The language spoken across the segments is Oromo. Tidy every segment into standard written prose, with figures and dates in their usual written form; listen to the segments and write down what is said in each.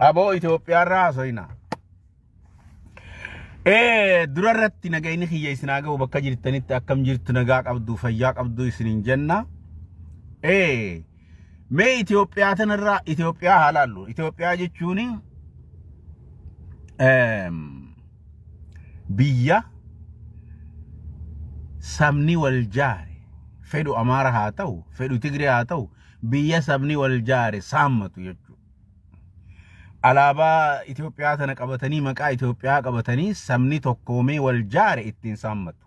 Aboo Itoophiyaarraa haasoyna. Dura irratti nagayni kiyya isin haa ga'u bakka jirtanitti akkam jirtu nagaa qabdu fayyaa qabdu isiniin jenna. Mee Itoophiyaa tanarraa Itoophiyaa haa laallu. Itoophiyaa jechuun biyya sabni wal jaare fedhu Amaara haa ta'u fedhu Tigree haa ta'u biyya sabni wal jaare saammatu jechuudha. Alaabaa Itoophiyaa tana qabatanii maqaa Itoophiyaa qabatanii sabni tokkoomee wal jaare ittiin saammatu.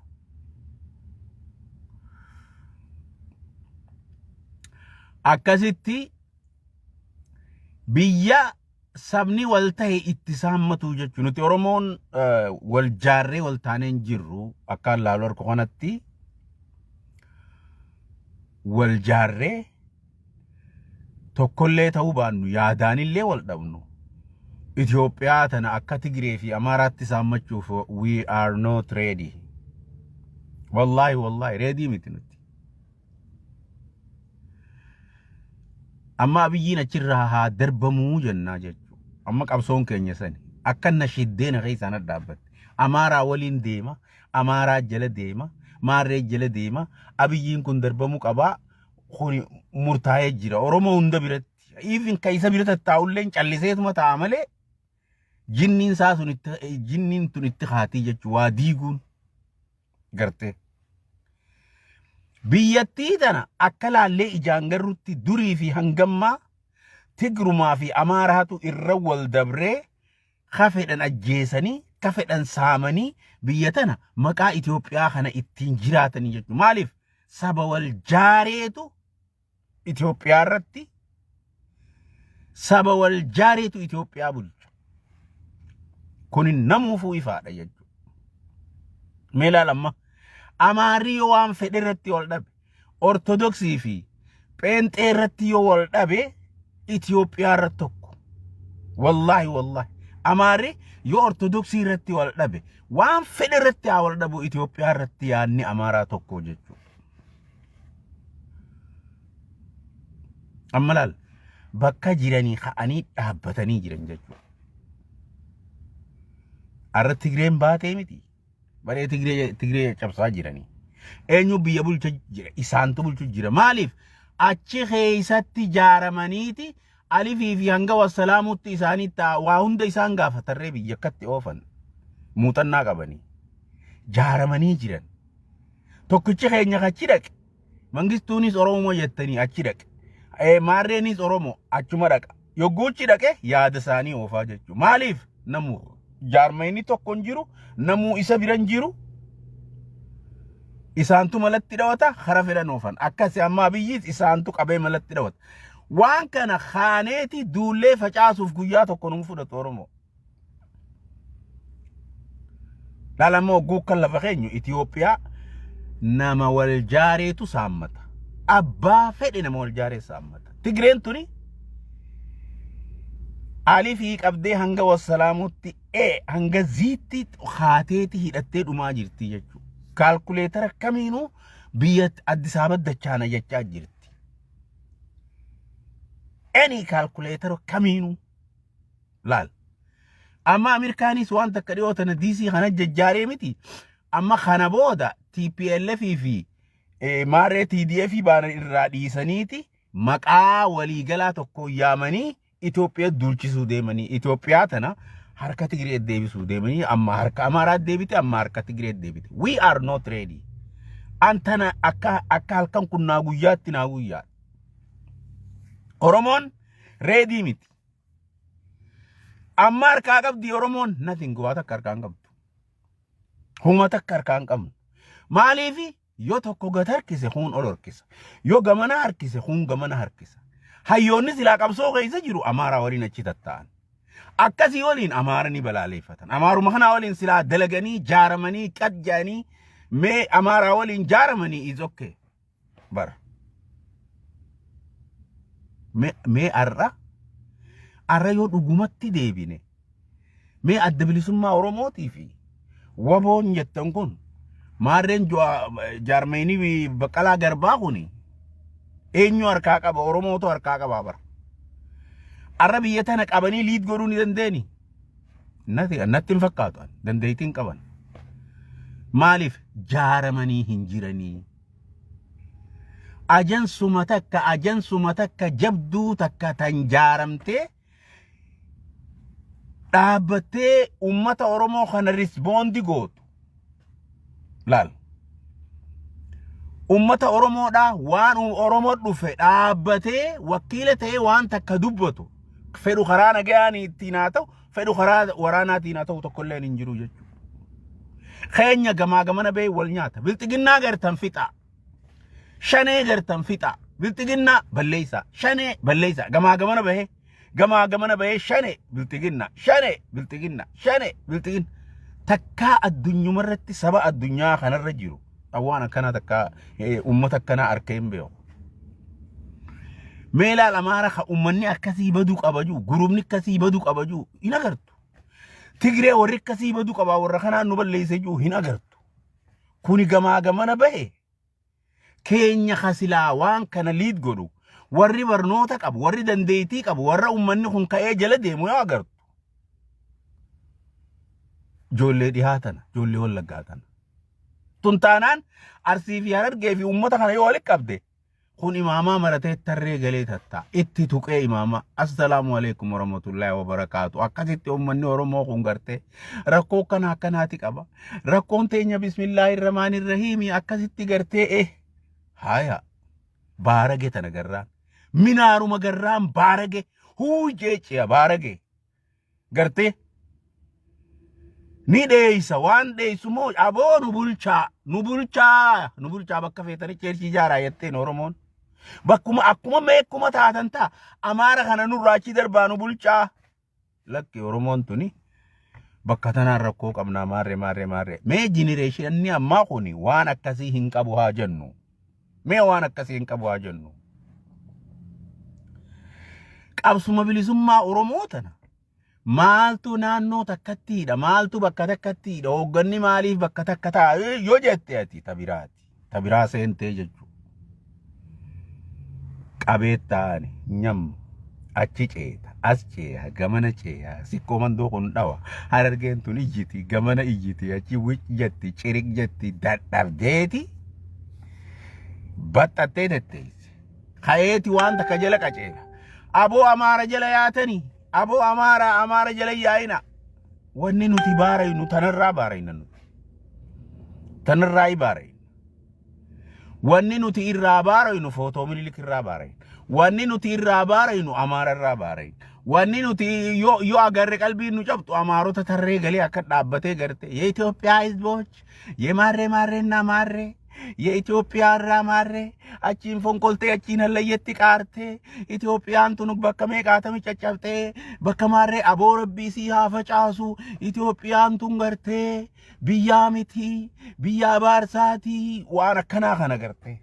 Akkasitti biyya sabni wal tahe itti saammatu jechuudha. Nuti Oromoon wal jaarree wal taanee hin jirru akka laalu harka kanatti wal jaarree tokkollee ta'uu baannu yaadaanillee wal dhabnu. Itoophiyaa tana akka Tigree fi Amaaraatti saammachuuf we are not ready. Wallaahi wallaahi ready miti nuti. Amma Abiyyiin achirraa haa darbamuu jennaa jechuudha. Amma qabsoon keenya sani. Akka nashiddeena keessaan dhaabbatte. Amaaraa waliin deema, Amaaraa jala deema, Maarree jala deema. Abiyyiin kun darbamuu qabaa. Kuni murtaa'ee jira. Oromoo hunda biratti. Even kan isa bira tattaa'ullee calliseetuma taa'a malee jinniin isaa sun itti jinniin tun itti kaatii jechuudha. Waa diiguun gartee. Biyyattii tana akka laallee ijaan garrutti durii fi hangammaa Tigrumaa fi Amaaraatu irra wal dabree ka fedhan ajjeesanii ka fedhan saamanii biyya tana maqaa Itoophiyaa kana ittiin jiraatanii jechuudha. Maaliif saba wal jaareetu Itoophiyaa irratti saba wal jaareetu Itoophiyaa bulcha. Kun namuufuu ifaadha jechuudha. Mee ilaali amma Amaarri yoo waan fedhe irratti wal dhabe Ortodoksii fi Pheenxee irratti yoo wal dhabe Itoophiyaa irratti tokko. Wallaahi wallaahi. Amaarri yoo Ortodoksii irratti wal dhabe waan fedhe irratti haa wal dhabu Itoophiyaa irratti yaadni Amaaraa tokko jechuudha. Amma laal bakka jiranii ka'anii dhaabbatanii jiran jechuudha. Har'a Tigreen baatee miti. Baree Tigree Tigree cabsaa jiranii. Eenyu biyya bulcha jira? Isaantu bulchu jira. Maaliif? Achi keessatti jaaramaniiti alifii fi hanga wassalaamutti isaanii ta'a waa hunda isaan gaafatarree biyya akkatti oofan muuxannaa qabanii jaaramanii jiran. Tokkichi keenya achi dhaqe. Mangistuunis Oromoo jettanii achi dhaqe. Maarreenis Oromoo achuma dhaqa. Yogguu achi dhaqe yaada isaanii oofaa jechuudha. Maaliif namu jaarmayni tokko hin jiru, namuu isa bira hin jiru. Isaantu malatti dhawata, kara fedhan oofan. Akkasi amma Abiyyiis isaantu qabee malatti dhawata. Waan kana kaaneeti duullee facaasuuf guyyaa tokko nuun fudhatu Oromoo. Laala immoo hogguu kan lafa keenyu Itoophiyaa nama wal jaareetu saammata. Abbaa fedhe nama wal jaaree saammata. Tigreen tuni alifii qabdee hanga wassalaamutti e hanga ziitti haateeti hidhattee dhumaa jirti jechuudha. Kaalkuleetara kamiinuu biyya Addis Ababa dachaana jechaa jirti. Any kaalkuleetara kamiinuu laal. Amma Ameerikaanis waan takka dhiyoo tana DC kana jajjaaree miti. Amma kana booda TPLF fi maarree TDF baanan irraa dhiisaniiti maqaa waliigalaa tokko yaamanii Itoophiyaa duulchisuu deemanii Itoophiyaa tana harka Tigree deebisuu deemanii amma harka Amaaraa deebite amma harka Tigree deebite. We are not ready. An tana akka akka halkan kun naa guyyaatti naa guyyaa. Oromoon ready miti. Amma harkaa qabdi Oromoon nothing waa takka harkaa hin qabdu. Huma takka harkaa hin qabnu. Maaliif yoo tokko gad harkise kuun ol harkisa. Yoo gamana harkise kuun gamana harkisa. Hayyoonni silaa qabsoo keessa jiru Amaaraa waliin achi tatta'an. Akkasii waliin Amaara ni balaaleeffatan. Amaaruma kanaa waliin silaa dalaganii jaaramanii qad jedhanii mee Amaaraa waliin jaaramanii is okay. Bara. Mee har'a har'a yoo dhugumatti deebine mee adda bilisummaa Oromootii fi waboon jettan kun maarreen jaarmeenii Baqqalaa Garbaa kun eenyu harkaa qaba? Oromootu harkaa qaba bara. Arra biyya tana qabanii lead godhuu ni dandeeni. Natti hin fakkaatu dandeettii hin qaban. Maaliif jaaramanii hin jiranii? Ajansuma takka ajansuma takka jabduu takka tan jaaramtee dhaabbattee ummata Oromoo kana respond gootu. Laal. Ummata Oromoodhaa waan Oromoo dhufe dhaabbatee wakiila ta'ee waan takka dubbatu fedhu karaa nagayaan ittiin haa ta'u, fedhu karaa waraanaatiin haa ta'u, tokkolleen hin jiru jechuudha. Keenya gamaa gamana ba'ee wal nyaata. Bilxiginnaa gartan fixa. Shanee gartan fixa. Bilxiginnaa balleessa. Shanee balleessa. Gamaa gamana bahee gamaa gamana bahee shanee bilxiginnaa, shanee bilxiginnaa, shanee bilxiginnaa. Takkaa addunyumarratti saba addunyaa kanarra jiru waan akkanaa takkaa uummata akkanaa arkee hin beeku. Mee ilaal, Amaara ka uummanni akkasii baduu qabaju, gurubni akkasii baduu qabaju hin agartu. Tigree warri akkasii baduu qabaa, warra kanaan nu balleesse jiru hin agartu. Kuni gamaa gamana bahe keenya kasilaa waan kana lead godhu, warri barnoota qabu, warri dandeettii qabu, warra uummanni kun ka'ee jala deemu yoo agartu. Ijoollee dhihaa tana, ijoollee Wallaggaa tana. Tun taanaan Arsii fi Harargee fi uummata kana yoo walitti qabde, kun imaamaa maratee tarree galee tattaa itti tuqee imaamaa, "Assalaamu alaikum warahmatullahi wabarakaatu, akkasitti uummanni Oromoo kun gartee rakkoo akkana akkanaati qaba, rakkoon teenya bismillaahi rahmaani rahiimi, akkasitti gartee haya baarage tana garraan minaaruma garraan baarage huujee ci'a baarage gartee ni dheeysa waan dheeysu moo aboo nu bulchaa, nu bulchaa, nu bulchaa, bakka feetanii church ijaaraa jetteen Oromoon. Bakkuma akkuma meekkuma taatan ta'a, Amaara kana nurraa achi darbaa, nu bulchaa. Lakki, Oromoon tuni bakka tanaan rakkoo qabnaa, maarree maarree maarree. Mee generationni ammaa kuni waan akkasii hin qabu haa jennu. Mee waan akkasii hin qabu haa jennu. Qabsuma bilisummaa Oromoo tana maaltu naannoo takkatti hidha, maaltu bakka takkatti hidha, hoogganni maaliif bakka takka ta'a yoo jette, ati tabiraati tabiraa seentee jechuudha. Qabeettaan nyam achi ceeta, as ceeya, gamana ceeya, Sikkoo Mandoo kun dhawa, Harargeen tun iyyiti, gamana iyyiti, achi wic jetti, cirik jetti, dadhabdeeti baxxattee tetteessi. Ka'eeti waan takka jala qaceela. Aboo Amaara jala yaatanii, aboo Amaara Amaara jala yaa'ina. Wanni nuti baaraynu tanarraa baarayna nuti. Tanarraa baarayna. Wanni nuti irraa baaraynu footoo Minilik irraa baarayna. Wanni nuti irraa baaraynu Amaara irraa baarayna. Wanni nuti yoo agarre qalbiin nu cabxu Amaarota tarree galee akka dhaabbatee garte የኢትዮጵያ ህዝቦች የማሬ ማሬና ማሬ የኢትዮጵያ irraa maarree achiin fonkoltee achiin hallayyatti qaartee Itoophiyaan tun bakka meeqaatami caccabxee bakka maarree aboo rabbii sii haa facaasu, Itoophiyaan tun gartee biyyaa miti, biyya abaarsaatii, waan akkanaa kana gartee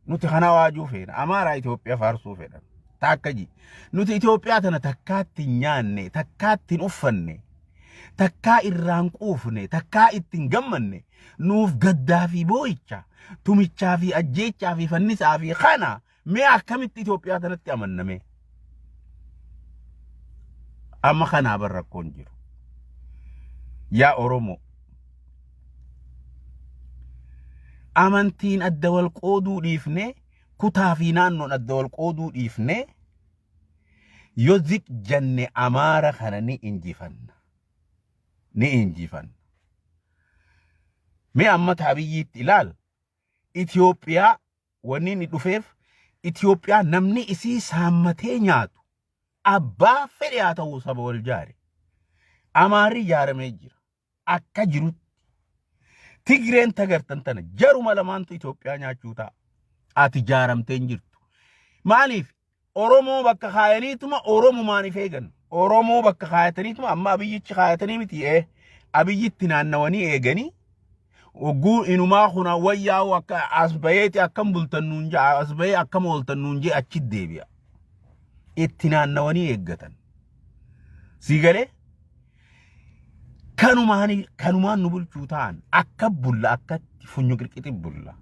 nuti kana waajuu feena. Amaaraa Itoophiyaa faarsuu fedhan taakka ji nuti Itoophiyaa tana takkaatti hin nyaanne, takkaatti hin uffanne, takkaa irraan quufne, takkaa ittiin gammanne. Nuuf gaddaa fi boo'icha, tumichaa fi ajjeechaa fi fannisaa fi kana mee akkamitti Itoophiyaa tanatti amanname? Amma kanaa bar rakkoon jiru. Yaa Oromoo, amantiin adda wal qooduu dhiifnee, kutaa fi naannoon adda wal qooduu dhiifnee, yoo ziq janne Amaara kana ni injifanna. Ni injifanna. Mee amma Abiyyiitti ilaal. Itoophiyaa wanni inni dhufeef, Itoophiyaa namni isii saammatee nyaatu abbaa fedhe haa ta'u, saba wal jaare. Amaarri ijaaramee jira. Akka jirutti. Tigreen tagartan tana jaruma lamaantu Itoophiyaa nyaachuu ta'a. Ati ijaaramtee hin jirtu. Maaliif? Oromoo bakka kaayaniituma Oromumaan if eegan. Oromoo bakka kaayataniituma amma Abiyyichi kaayatanii miti Abiyyitti naannawanii eeganii ogguu inumaa kuna wayyaa'u akka as baheeti akkam bultan nuun jaa, as bahee akkam ooltan nuun jee achi deebi'a. Itti naannawanii eeggatan. Sii galee kanumaan kanumaan nu bulchuu ta'an akka bulla, akkatti funyo qirqixi bulla.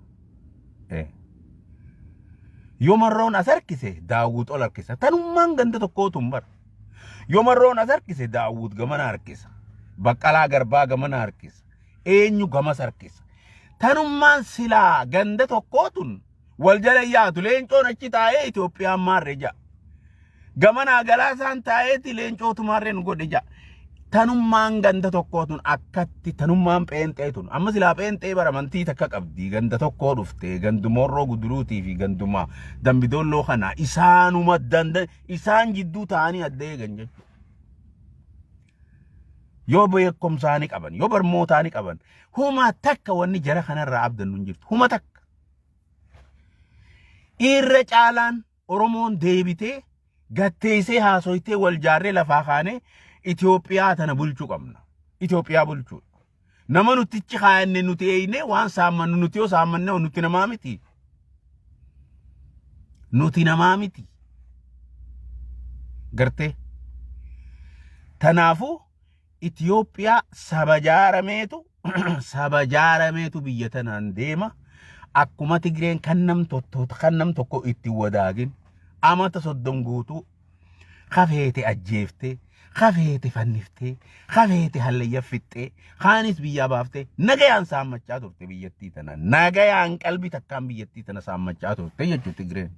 Yoo marroon as harkise, Daawwit ol harkisa. Tanummaan ganda tokkootu hin bara. Yoo Marroon as harkise, Daawwut gamana harkisa. Baqqalaa Garbaa gamana harkisa. Eenyu gamas harkisa. Tanummaan silaa ganda tokkoo tun wal jala yaatu. Leencoon achi taa'ee Itoophiyaan maarree ja'a. Gamanaa Galaasaan taa'eeti Leencootu maarree nu godhe ja'a. Tanummaan ganda tokkoo tun akkatti, tanummaan pheenxee tun amma silaa pheenxee bara amantii takka qabdi, ganda tokkoo dhufte, gandumoorroo Guduruutii fi ganduma Dambidolloo kana isaanuma danda isaan jidduu taa'anii adda eegan jechuudha. Yoo beekumsaa ni qaban, yoo barmootaa ni qaban, huma takka wanni jara kanarraa abdannu hin jirtu. Huma takka. Irra caalaan Oromoon deebitee gatteessee haasoytee wal jaarree lafaa kaanee Itoophiyaa tana bulchuu qabna. Itoophiyaa bulchuudha. Nama nutichi kaayanne nuti eeyne waan saammannu, nuti yoo saammanne nuti namaa miti. Nuti namaa miti. Gartee. Tanaafuu Itoophiyaa saba jaarameetu biyya tanaan deema. Akkuma Tigreen kan nam tokko kan nam tokko itti wadaagin amata 30 guutuu kafeete ajjeeftee, kafeete fanniftee, kafeete hallayya fixxee, kaanis biyyaa baaftee nagayaan saammachaa turte biyyattii tana, nagayaan qalbii takkaan biyyattii tana saammachaa turte jechuudha Tigreen.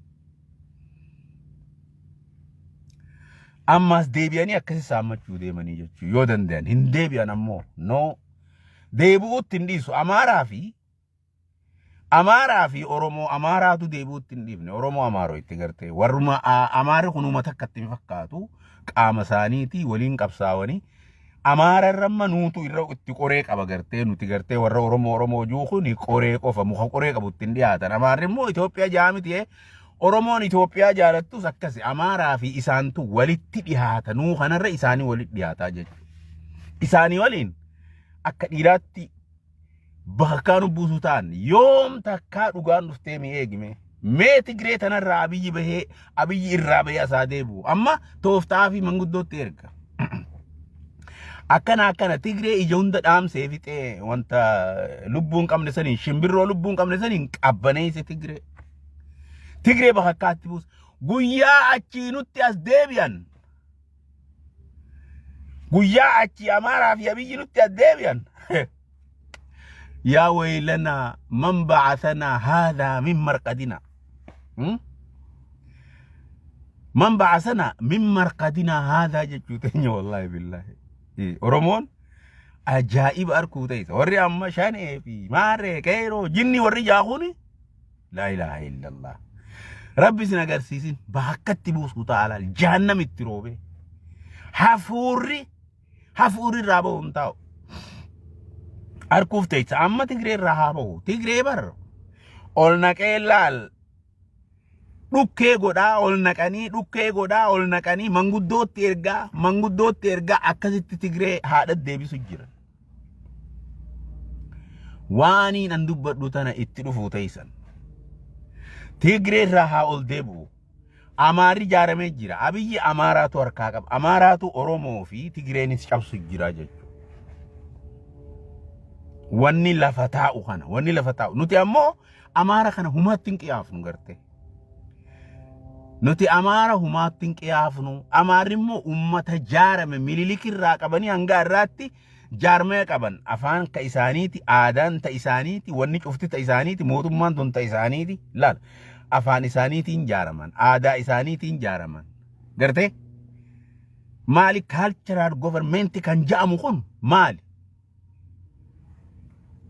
Ammas deebi'anii akkasi saammachuu deemanii jechuudha yoo danda'an. Hin deebi'an ammoo, no, deebi'uutti hin dhiisu. Amaaraa fi Oromoo Amaaraatu deebi'uutti hin dhiifne. Oromoo Amaaroo itti gartee warruma Amaarri kun uummata akkatti hin fakkaatu, qaama isaaniitii waliin qabsaawanii. Amaara irra amma nuutu irra itti qoree qaba gartee, nuti gartee warra Oromoo Oromoo juu kun qoree qofa, muka qoree qabu ittiin dhiyaatan. Amaarri immoo Itoophiyaa jaamiti. Oromoon Itoophiyaa jaalattus akkasi. Amaaraa fi isaantu walitti dhiyaata, nuu kanarra isaanii walitti dhiyaataa jechuudha. Isaanii waliin akka dhiiraatti bakka nu buusu ta'an yoom takkaa dhugaan dhuftee mi eegime. Mee Tigree tanarraa Abiyyi bahee, Abiyyi irraa bahee asaa deebi'u. Amma tooftaa fi manguddootti erga. Akkana akkana Tigree ija hunda dhaamsee fixee, wanta lubbuu hin qabne saniin, shimbirroo lubbuu hin qabne saniin qabbaneesse Tigree. Tigree bakakkaatti buusa. Guyyaa achii nutti as deebi'an. Guyyaa achii Amaaraa fi Abiyyi nutti as deebi'an. Yaa waylanaa man ba'athanaa haadhaa min marqadina. Man ba'athana min marqadina haadhaa jechuu teenya, wallaahi billaahi. Oromoon ajaa'iba arkuu ta'isa. Warri amma Shanee fi maarree qeeroo jinni warri jaakuuni, laa ilaaha illallah. Rabbi isin agarsiisin bakkatti buusuu ta'ala jahannam itti roobee. Hafuurri irraa bahu hin taa'u. Arkuuf teessa amma Tigree irraa haa bahu. Tigree bar ol naqee laal dhukkee godhaa, ol naqanii dhukkee godhaa, ol naqanii manguddootti ergaa akkasitti Tigree haadha deebisu jira. Waaniin an dubbadhu tana itti dhufuu teessan. Tigree irraa haa ol deebi'u. Amaarri ijaaramee jira. Abiyyi Amaaraatu harkaa qaba. Amaaraatu Oromoo fi Tigreenis cabsu jira jechuudha. Wanni lafa taa'u kana, wanni lafa taa'u. Nuti ammoo Amaara kana humaatti hin qiyaafnu gartee. Nuti Amaara humaatti hin qiyaafnu. Amaarri immoo uummata jaarame, Mililik irraa qabanii hanga har'aatti jaarmaya qaban. Afaan ka isaaniiti, aadaan ta isaaniiti, wanni cufti ta isaaniiti, mootummaan tun ta isaaniiti. Laal, afaan isaaniitiin jaaraman, aadaa isaaniitiin jaaraman. Gartee? Maali cultural government kan ja'amu kun maali?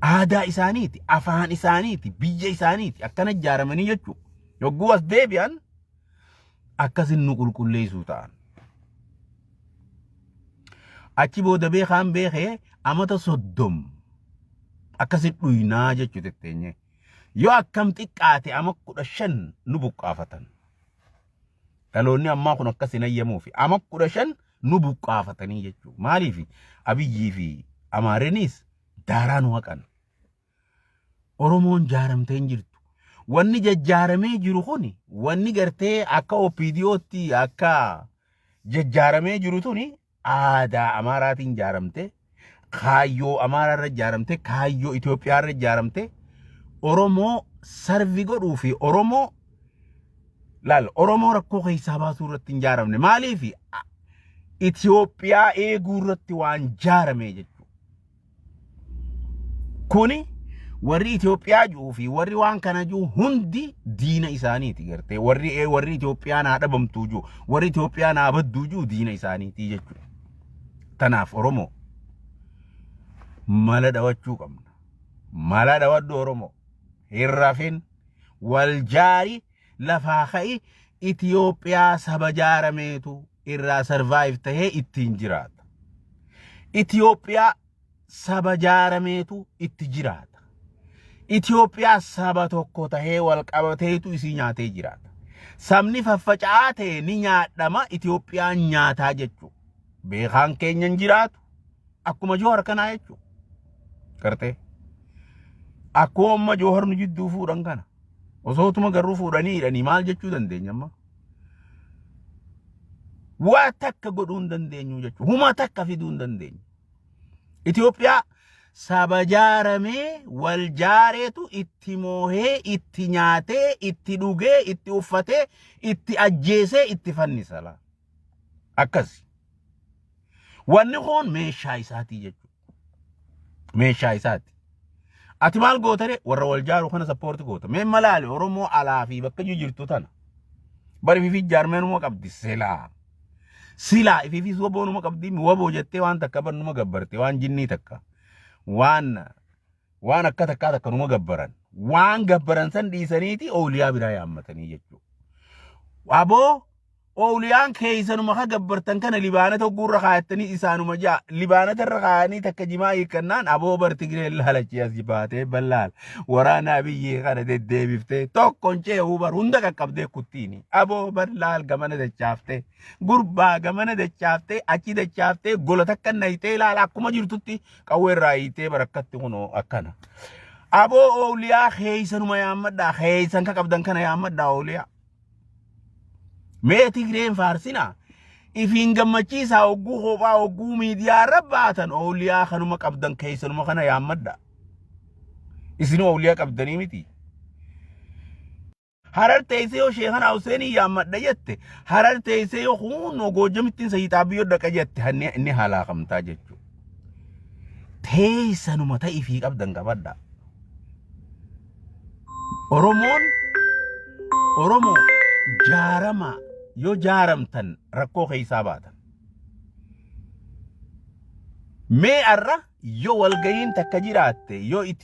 Aadaa isaaniiti, afaan isaaniiti, biyya isaaniiti akkana ijaaramanii jechuudha. Yogguu as deebi'an akkasin nu qulqulleessuu ta'an. Achi booda beekaan beekee amata 30 akkasin dhuynaa jechuu tetteenye. Yoo akkam xiqqaate ama 15 nu buqqaafatan. Dhaloonni ammaa kun akkas hin ayyamuufi. Ama 15 nu buqqaafatanii jechuudha. Maaliif? Abiyyii fi Amaareenis daaraa nu haqan. Oromoon jaaramtee hin jirtu. Wanni jajjaaramee jiru kun, wanni gartee akka OPDOtti akka jajjaaramee jiru tuni aadaa Amaaraatiin jaaramte, kaayyoo Amaaraarra ijaaramte, kaayyoo Itoophiyaarra ijaaramte, Oromoo serve godhuu fi Oromoo laal Oromoo rakkoo keessaa baasuu irratti hin ijaaramne. Maaliif? Itoophiyaa eeguu irratti waan jaarame jechuudha. Kuni warri Itoophiyaa ji'uu fi warri waan kana ji'u hundi diina isaaniiti gartee warri Itoophiyaa naa dhabamtuu ji'u, warri Itoophiyaa naa badduu ji'u diina isaaniiti jechuudha. Tanaaf Oromoo mala dhawachuu qabna. Mala dhawadhu Oromoo. Hin rafin, wal jaari, lafaa ka'i. Itoophiyaa saba jaarameetu irraa survive tahee ittiin jiraata. Itoophiyaa saba jaarameetu itti jiraata. Itoophiyaa saba tokko tahee wal qabateetu isii nyaatee jiraata. Sabni faffaca'aa ta'e ni nyaadhama, Itoophiyaan nyaataa jechuudha. Beekaan keenya hin jiraatu. Akkuma Joowar kanaa jechuudha. Gartee. Akkuma amma Joowar nu jidduu fuudhan kana. Osootuma garuu fuudhanii hidhanii maal jechuu dandeenya amma? Waa takka godhuu hin dandeenyu jechuudha. Huma takka fiduu hin dandeenyu. Itoophiyaa saba jaaramee wal jaareetu itti moohee, itti nyaatee, itti dhugee, itti uffatee, itti ajjeesee, itti fannisa laa. Akkasi. Wanni kun meeshaa isaatii jechuudha. Meeshaa isaati. Ati maal gootare? Warra wal jaaru kana support goota. Mee malaali Oromoo alaa fi bakka jirtu tana. Bari fifi jaarmeenuma qabdi silaa. Silaa ifiifis waboonuma qabdi, waboo jettee waan takka barnuma gabbarte, waan jinnii takka. Waan akka takkaa takka numa gabbaran. Waan gabbaran san dhiisaniiti ooliyaa biraa yaammatanii jechuudha. Aboo, ooliyaan keeysanuma ka gabbartan kana libaanata gurra kaayattanii isaanuma ja'a libaanata irra kaayanii takka jimaa hiikkannaan, aboo bar Tigreen laalachii as baatee ballaal waraana Abiyyii kana deddeebiftee tokkon ceehuu bar hunda qaqqabdee kuttiini. Aboo bar laal, gamana dachaaftee, gurbaa gamana dachaaftee, achi dachaaftee, gola takka nayitee ilaala, akkuma jirtutti qawwee irraa hiitee barakkatti kunoo akkana. Aboo, ooliyaa keeysanuma yaammadhaa, keeysan ka qabdan kana yaammadhaa ooliyaa. Mee Tigreen faarsinaa. Ifiin gammachiisaa hogguu kophaa, hogguu miidiyaa irra baatan, ooliyaa kanuma qabdan keessanuma kana yaammadha. Isin ooliyaa qabdanii miti. Harar teessee yoo Sheekana Huseenii yaammadha jette, Harar teessee yoo hunnoo Goojamittiin Sayyid Abiyyoo dhaqa jette, inni halaakamtaa jechuudha. Teessanuma ta'ii fi qabdan qabadha. Oromoon Oromoo jaarama, yoo jaaramtan rakkoo keessaa baatan. Mee arra yoo walgahiin takka jiraatte yoo itti